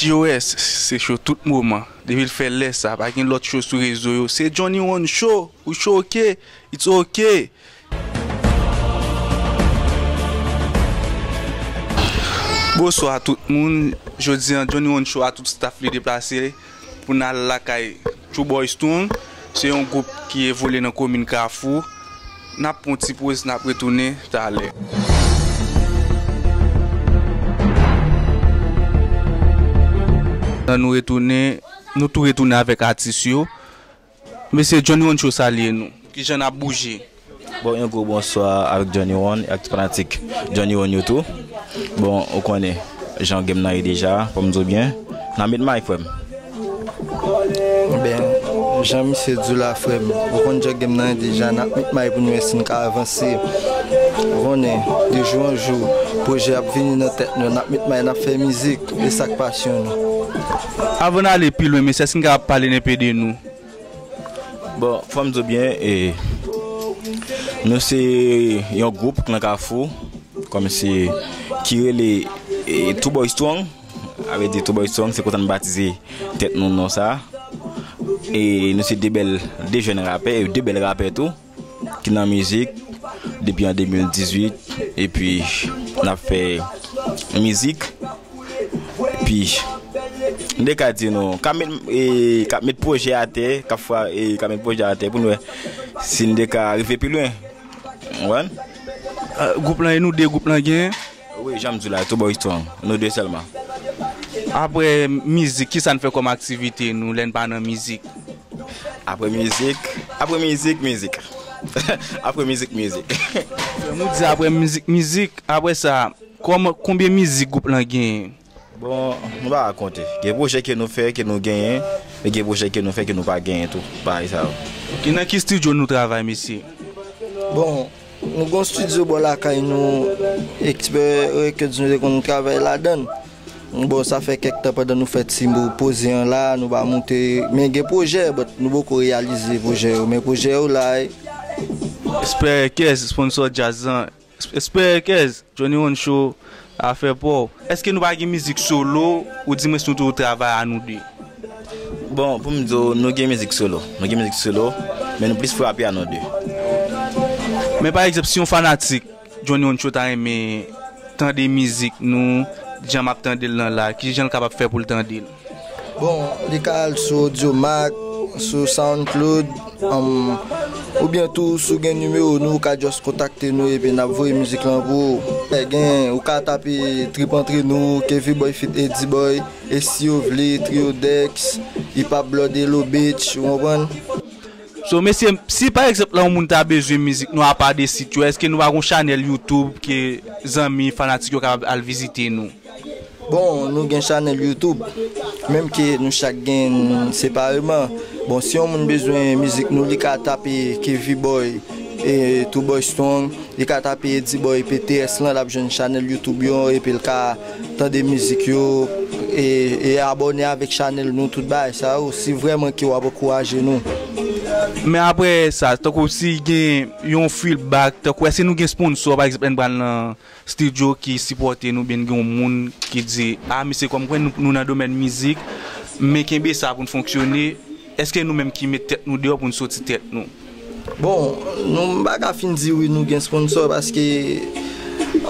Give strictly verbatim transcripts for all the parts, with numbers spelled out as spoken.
G O S, se cho tout moman. Depi l fè lè sa, pa gen lòt cho sou rezo yo. Se Johnny One Show, ou choke, it's ok. Bonswa tout moun. Jodi an, Johnny One Show a tout staff li deplase pou n al lakay True Boy Strong. Se yon gwoup ki evolye nan komin Kafou. N ap pran yon ti poz, n ap retounen talè. Nan nou retounen, nou tou retounen avèk atis yo. Mesye Johnny One Show salye nou. Kijan n ap bouje? Bon, yon gwo bonswa avèk Johnny One e ak tout fanatik Johnny One yo tou. Bon, ou konnen jan game nan ye deja, fò m di w byen. N a met may, frè m. Ben, jan misye di w la, frè m, ou konn jan game nan ye deja, n ap met may pou n wè si n ka avanse. Ou konnen, de jou an jou, pwojè ap vini nan tèt nou, n ap met may, n ap fè mizik, e sa k pasyon nou. Avan n ale pi lwen, mesye, èske n ka pale nenpe de nou? Bon, fò m di w byen, e, nou se yon gwoup nan Kafou, kòmsi, ki rele, e, Two Boy Strong. A vle di Two Boy Strong, se konsa n batize tèt nou non sa. E nou se de bèl, de jèn rapè, e de bèl rapè tou, ki nan mizik depi an de mil dizuit, epi n ap fè mizik. Epi, m te ka di nou, k ap met, e, k ap met pwojè atè, k ap fra-, e, k ap met pwojè atè pou n wè si n te ka rive pi lwen. Ou konprann? Euh, gwoup lan, e nou de gwoup lan gen? Wi, jan m di w la, Two Boy Strong, nou de sèlman. Apre mizik, kisa n fè kòm aktivite nou lè n pa nan mizik? Apre mizik, apre mizik, mizik. Apre mizik, mizik. Frè m, ou di apre mizik, mizik. Apre sa, kòman, konbyen mizik gwoup lan genyen? Bon, nou pa ka konte. Gen pwojè ke nou fè, ke nou genyen, e gen pwojè ke nou fè, ke nou pa genyen tou. Bagay sa yo. Ok, nan ki estidyo nou travay, mesye? Bon, nou gen yon estidyo bò lakay nou, Expert Records, nou te konn travay ladan l. Bon, sa fè kèk tan pandan nou fè ti mo-, poze an la, nou pa moute. Men gen pwojè, but nou poko reyalize pwojè yo. Men pwojè yo la, e. Expert Records, sponsor djaz lan. Expert Records, Johnny One Show, afè pa w. Èske nou pa gen mizik solo, oudimwens nou toujou travay a nou de? Bon, pou m di w, nou gen mizik solo. Nou gen mizik solo, men nou plis frape a nou de. Men pa egzanp, si yon fanatik Johnny One Show ta renmen tande mizik nou, jan m ap tande l lan la, kijan l kapab fè pou l tande l? Bon, li ka al sou Audiomack, sou SoundCloud, um, oubyen tou, si w gen nimewo nou, ou ka just kontakte nou epi n ap voye mizik lan pou ou. Gen, ou ka tape Trip Antre Nou, Kevy Boy feat Eddy Boy, Estivle, Trio Dex, Hip Hop Blood, Hello Bitch, ou konprann? So, mesye, si pa egzanp la, yon moun ta bezwen mizik nou apa de sit yo, èske nou pa gon chanèl YouTube ke zanmi, fanatik yo kapab al vizite nou? Bon, nou gen chanèl YouTube, menm ke nou chak gen separeman. Bon, si yon moun bezwen mizik nou, li ka tape Kevy Boy, e, Two Boy Strong, li ka tape Eddy Boy P T S lan, l ap jwenn chanèl YouTube yo, epi l ka tande mizik yo, e, e abòne avèk chanèl nou, tout bagay sa yo, si vrèman ke w ap ankouraje nou. Men apre sa, tankou si gen yon feedback, tankou èske nou gen sponsor, pa egzanp, lè n pral nan estidyo ki sipòte nou, byen gen yon moun ki di, "A, mesye, kòm kwè nou, nou nan domèn mizik, men kenbe sa pou n fonksyone," èske nou menm ki met tèt nou deyò pou n soti tèt nou? Bon, nou, m pa ka fin di wi nou gen sponsor, paske,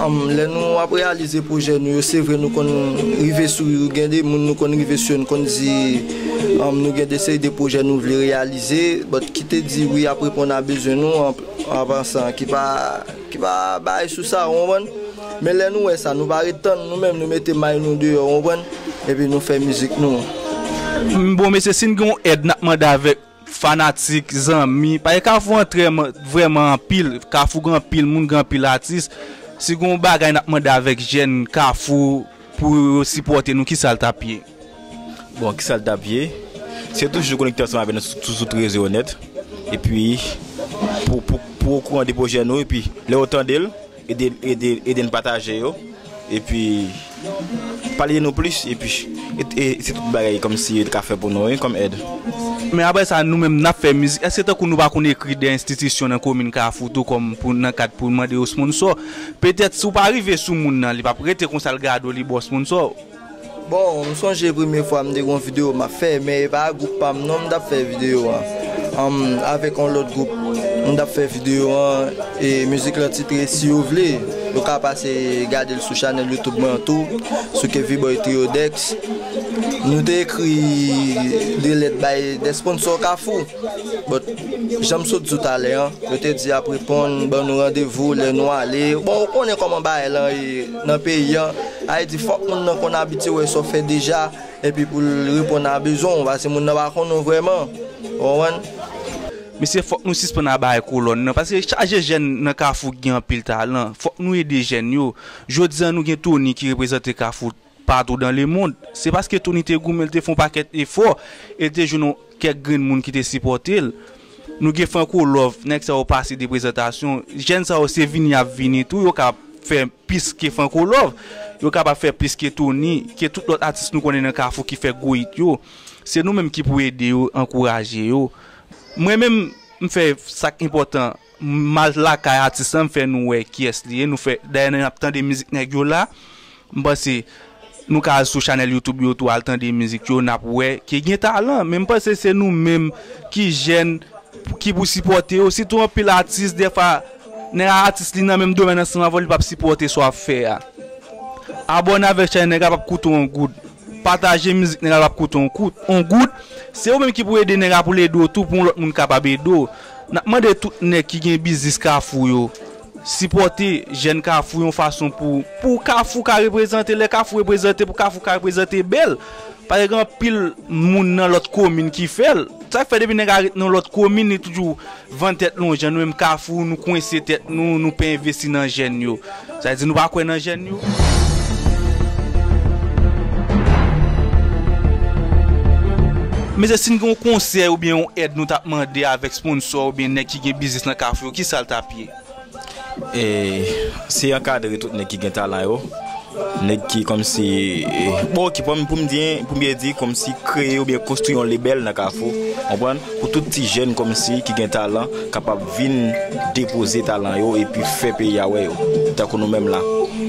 um, lè nou ap reyalize pwojè nou yo, se vre nou konn rive souri, gen de moun nou konn rive sou yo, nou konn di, um, nou gen de seri de pwojè nou vle reyalize, but ki te di wi ap reponn a bezwen nou, an, an pansan, ki pa ki pa bay sou sa, ou konprann? Men lè nou wè sa, nou pa ret tann, nou menm nou mete may nou deyò, ou konprann? Epi nou fè mizik nou. M, bon, mesye, si n gen yon èd n ap mande avèk fanatik, zanmi, paske Kafou an trè man-, vrèman anpil, Kafou gen anpil moun, gen anpil atis. Si gen yon bagay n ap mande avèk jèn Kafou pou yo sipòte nou, kisa l t ap ye? Bon, kisa l t ap ye? Se toujou konekte ansanm avè nou sou, sou, sou tout rezo yo nèt. Epi, pou, pou, pou okouran de pwojè nou, epi lè yo tande l, ede, ede, ede n pataje yo. Epi, pale de nou plis, epi, e, e, se tout bagay kòmsi yo ka fè pou nou, wi, kòm èd. Men apre sa, nou menm, n ap fè mizik. Èske tankou nou pa konn ekri de enstitisyon nan komin Kafou tou, kòm pou, nan kad pou mande yo sponsor? Petèt, si w pa rive sou moun nan, li p ap rete konsa, l gade w, li ba w sponsor. Bon, m sonje premye fwa m te gon videyo m ap fè, men e pa gwoup pa m non m t ap fè videyo an. Anm, avèk yon lòt gwoup, m t ap fè videyo an, e mizik lan titre Si yo vle. Yo ka pase gade l sou chanèl YouTube mwen an tou, sou Kevy Boy Trio Dex. Nou te ekri de lèt bay de sponsò Kafou. But, jan m sot di w talè an, yo te di y ap reponn, ban nou randevou lè nou ale. Bon, ou konnen kòman bagay lan ye nan peyi an. Sa vle di fòk moun nan konn abitye wè sa w fè deja, epi pou l reponn a bezwen w, paske moun nan pa konnen w vrèman. Ou konprann? Mesye, fòk nou sispann ap bay kolòn nan, paske chaje jèn nan Kafou ki gen anpil talan. Fòk nou ede jèn yo. Jodi a, nou gen Tony ki reprezante Kafou patou dan lemond. Se paske Tony te goumen, l te fè yon pakèt efò, e l te jwenn yon kèk grenn moun ki te sipòte l. Nou gen Franco Love, nèg sa yo pase de prezantasyon. Jèn sa yo, se vini y ap vini tou, yo ka fè plis ke Franco Love. Yo kapab fè plis ke Tony, ke tout lòt atis nou konnen nan Kafou ki fè gwo hit yo. Se nou menm ki pou ede yo, ankouraje yo. Mwen menm, m fè sa k enpòtan. M al lakay atis lan, m fè nou wè kiyès li ye. Nou fè, dayè, n ap tande mizik nèg yo la. M panse nou ka al sou chanèl YouTube yo tou, al tande mizik yo, n ap wè ke gen talan. Men m panse se nou menm ki jèn, ki pou sipòte yo. Sitou anpil atis, dèfwa, nèg a atis li nan menm domèn ansanm avè w, li p ap sipòte sa w ap fè a. Abòne avèk chanèl nèg la p ap koute w yon goud. Pataje mizik nèg la p ap koute w yon kout, yon goud. Se ou menm ki pou ede nèg la pou l ede w tou, pou yon lòt moun kapab ede w. N ap mande tout nèg ki gen biznis Kafou yo, sipòte jèn Kafou yon fason pou, pou Kafou ka reprezante. Lè Kafou reprezante, pou Kafou ka reprezante bèl. Paske gen anpil moun nan lòt komin ki fè l. Sa k fè depi nèg la ret nan lòt komin, li toujou vann tèt li yon jan, nou menm Kafou, nou kwense tèt nou, nou pa envesti nan jèn yo. Sa vle di nou pa kwè nan jèn yo. Mesye, si n gen yon konsèy oubyen yon èd nou t ap mande avèk sponsò oubyen nèg ki gen biznis nan Kafou yo, kisa l t ap ye? E, se ankadre tout nèg ki gen talan yo. Nèg ki kòmsi, e, bon, ki pou m, pou m di, pou m byen di, kòmsi kreye oubyen konstwi yon lebèl nan Kafou, konprann? Pou tout ti jèn kòmsi ki gen talan kapab vin depoze talan yo epi fè peyi a wè yo. Tankou nou menm la.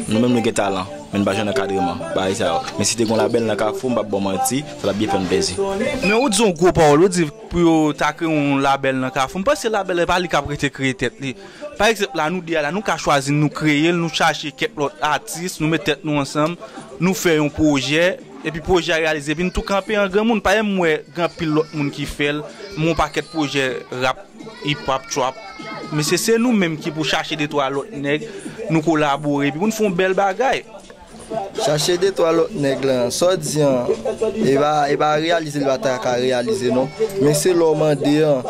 Nou menm nou gen talan, men nou pa jwenn ankadreman, bagay sa yo. Men si te gen yon labèl nan Kafou, m p ap ba w manti, sa t ap byen fè n plezi. Men ou di yon gwo pawòl, ou di pou yo ta kreye yon labèl nan Kafou. M panse labèl la, e pa li k ap rete kreye tèt li. Pa egzanp, la, nou de a la, nou ka chwazi, nou kreye l, nou chache kèk lòt atis, nou met tèt nou ansanm, nou fè yon pwojè, epi pwojè a reyalize, epi n tou kanpe an granmoun. Pa m wè gen anpil lòt moun ki fè l, men yon pakèt pwojè rap, hip hop, trap. Men se, se nou menm ki pou chache de twa lòt nèg, nou kolabore, epi pou n fè yon bèl bagay. Chache de twa lòt nèg lan, sa w di an, e pa, e pa reyalize li pa ta ka reyalize non. Men se lè w mande an.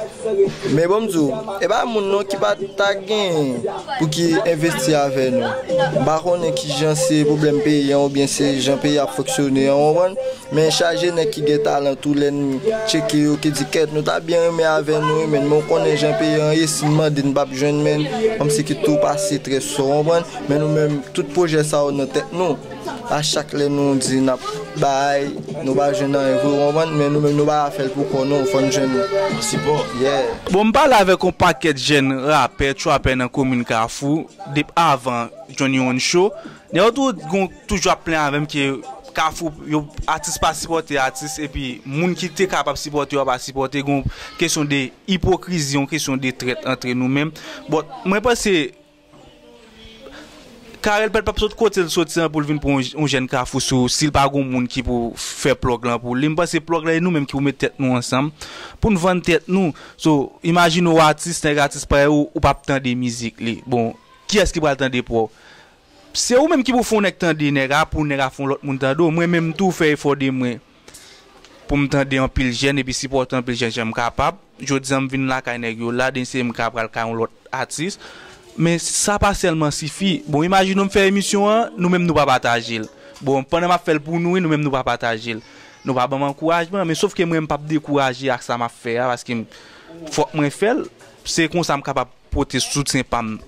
Men bon m di w, e pa moun non ki pa ta gen pou ki envesti avè nou. M pa konnen kijan se pwoblèm peyi an oubyen se jan peyi a ap fonksyone an, w konprann? Men chaje nèg ki gen talan tou lè n tcheke yo ki di kèt nou ta byen renmen avè nou wi, men men w konnen jan peyi an ye, si n mande n p ap jwenn, men kòmsi ki tou pase trè sò, w konprann? Men nou menm, tout pwojè sa yo nan tèt nou. A chak lè nou di n ap bay, nou pa jwenn anyen vre, w konprann? Men nou menm nou pa ka fè l pou kò nou, fò n jwenn sipò. Yeah. Bon, m pale avèk yon pakèt jèn rapè, trapè nan komin Kafou, depi avan Johnny One Show. Nèg yo tou gon toujou ap plenn avè m ke Kafou, yo, atis pa sipòte atis, epi moun ki te kapab sipòte yo pa sipòte, gon kesyon de ipokrizi, yon kesyon de trèt antre nou menm. Bon, mwen panse Carel Pèl p ap sot kote l soti an pou l vin pran yon, yon jèn Kafou sou, si l pa gon moun ki pou fè plug lan pou li. M panse plug lan e nou menm ki pou met tèt nou ansanm pou n vann tèt nou. So, imajine w atis, nèg atis parèy ou, ou p ap tande mizik li. Bon, kiyès ki pral tande pa w? Se ou menm ki pou fè yon nèg tande nèg a, pou nèg a fè yon lòt moun tande w. Mwen menm tou fè efò de mwen pou m tande anpil jèn epi sipòte anpil jèn jan m kapab. Jodi a m vin lakay nèg yo la, demen se m ka pral kay yon lòt atis. Men sa pa sèlman sifi. Bon, imajine w m fè emisyon an, nou menm nou pa pataje l. Bon, pandan m ap fè l pou nou wi, nou menm nou pa pataje l. Nou pa ban m ankourajman, men sof ke mwen m p ap dekouraje ak sa m ap fè a, paske m, fòk mwen fè l. Se konsa m kapab pote soutyen pa m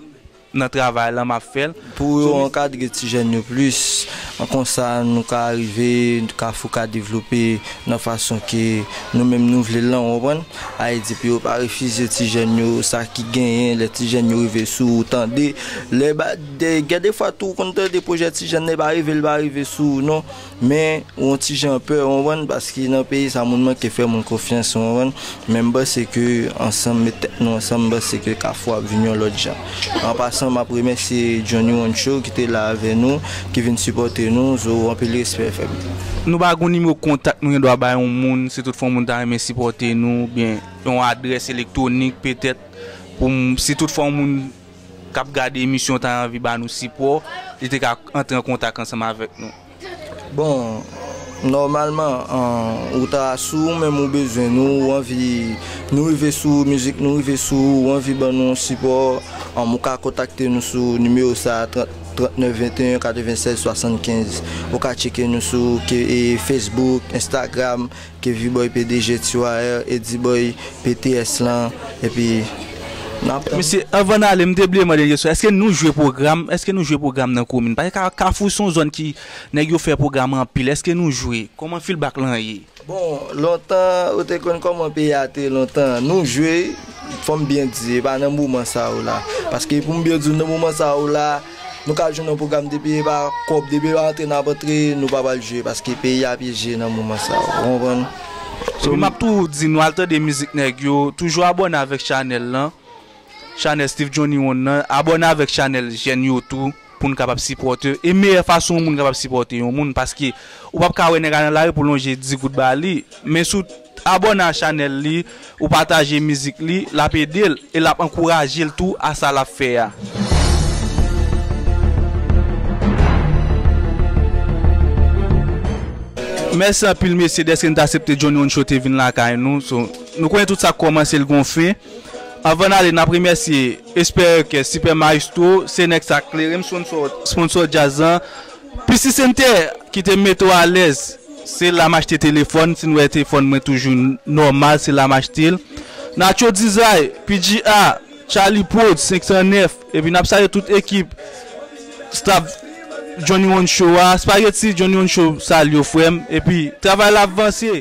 nan travay la m ap fè l. Pou yo ankadre ti jèn yo plis, Konsa, nou ka rive, Kafou ka devlope nan fason ke nou menm nou vle l lan, w konprann? Ayiti pou yo pa refize ti jèn yo sa ki genyen, lè ti jèn yo rive sou ou, tande. Lè ba, de, gen defwa tou, ou konn tande pwojè ti jèn nan, e pa rive, l pa rive sou ou, non. Men, ou yon ti jan pè, w konprann? Paske nan peyi sa, moun manke fè moun konfyans, w konprann? Men m panse ke ansanm, met tèt nou ansanm, m panse ke Kafou ap vin yon lòt jan. An pasan, m ap remèsye Johnny One Show ki te la avè nou, ki vin sipòte nou. Zo, anpil respè, frè m. Nou pa gon nimewo kontak nou gen dwa bay yon moun, si toutfwa yon moun ta renmen sipòte nou, oubyen yon adrès elektwonik petèt, pou m, si toutfwa yon moun k ap gade emisyon ta anvi ba nou sipò, li te ka antre an kontak ansanm avèk nou. Bon, nòmalman, an, ou ta sou ou menm ou bezwen nou, ou anvi nou rive sou mizik, nou rive sou ou, ou anvi ban nou yon sipò, an, ou ka kontakte nou sou nimewo sa, trant, trant nèf venteyen katrevennsèz swasannkenz. Ou ka tcheke nou sou ke, e, Facebook, Instagram, ke V-Boy P D G T Y R, Eddy Boy P T S lan, epi n ap tann. Mesye, anvan n ale, m te bliye mande kesyon. Èske nou jwe pwogram? Èske nou jwe pwogram nan komin? Paske Ka-, Kafou se yon zòn ki nèg yo fè pwogram anpil. Èske nou jwe? Kòman feedback lan ye? Bon, lontan, ou te konn kòman peyi a te lontan. Nou jwe, fò m byen di, e pa nan moman sa yo la. Paske pou m byen di w, nan moman sa yo la, nou ka jwenn yon pwogram depi e pa kòb, depi e pa antre n ap antre, nou pa pral jwe, paske peyi a pyeje nan moman sa yo. Ou konprann? So, epi m ap tou di nou al tande mizik nèg yo, toujou abòne avèk chanèl lan. Chanèl Steve Johnny One nan, abòne avèk chanèl jèn yo tou, pou n kapab sipòte. E meyè fason yon moun kapab sipòte yon moun, paske ou p ap ka wè nèg a nan lari pou lonje dis goud ba li. Men si w abòne a chanèl li, ou pataje mizik li, l ap ede l, e l ap ankouraje l tou a sa l ap fè a. Mèsi anpil, mesye, dèske n t aksepte Johnny One Show te vin lakay nou. So, nou konnen tout sa k kòmanse, l gon fen. Anvan n ale, n ap remèsye Esper Kè, Super Maestro, Senex ak Kleren, sponsor, sponsor djaz lan. P C Center, ki te mete w alèz. Se la m achte telefòn, si n wè telefòn mwen toujou n-, nòmal, se la m achte l. Nacho Design, P G A, Charlie Prod, senk san nèf, epi n ap salye tout ekip, staff Johnny One Show a, Spaghetti, Johnny One Show, salye w, frè m, epi travay la ap vanse.